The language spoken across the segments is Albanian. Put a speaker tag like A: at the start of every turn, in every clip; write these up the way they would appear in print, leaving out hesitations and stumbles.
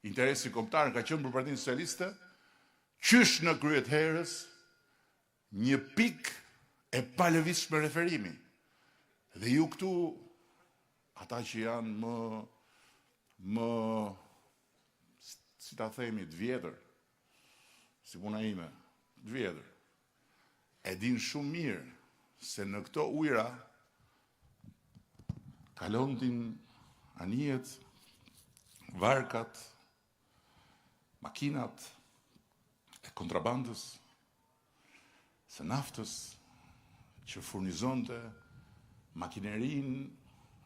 A: Interesi kombëtar ka qenë për Partinë Socialiste qysh në krye të herës një pikë e palëvizshme referimi. Dhe ju këtu, ata që janë më më si ta themi, të vjetër, si puna ime, të vjetër, e dinë shumë mirë se në këto ujëra kalonin anijet, varkat, makinat e kontrabandës së naftës që furnizonte makinerinë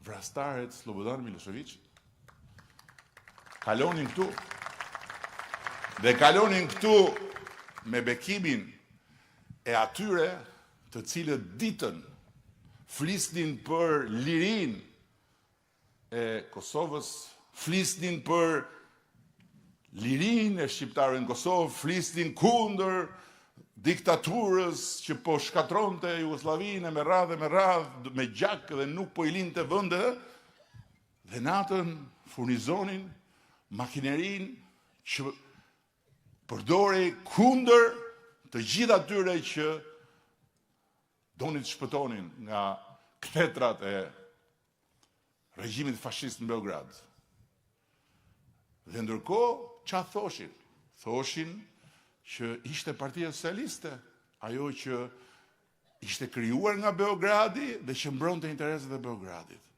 A: vrastare të Slobodan Miloševićit. Kalonin këtu dhe kalonin këtu me bekimin e atyre të cilët ditën flisnin për lirinë e Kosovës, flisnin për lirinë e shqiptarëve në Kosovë, flisnin kundër diktaturës që po shkatërronte Jugosllavinë me radhë me radhë me gjak dhe nuk po i linte vende dhe natën furnizonin makinerinë që përdorej kundër të gjithë atyre që donin të shpëtonin nga kthetrat e regjimit fashist në Beograd. Dhe ndërkohë, ça thoshin? Thoshin që ishte Partia Socialiste, ajo që ishte krijuar nga Beogradi dhe që mbronte interesat e Beogradit.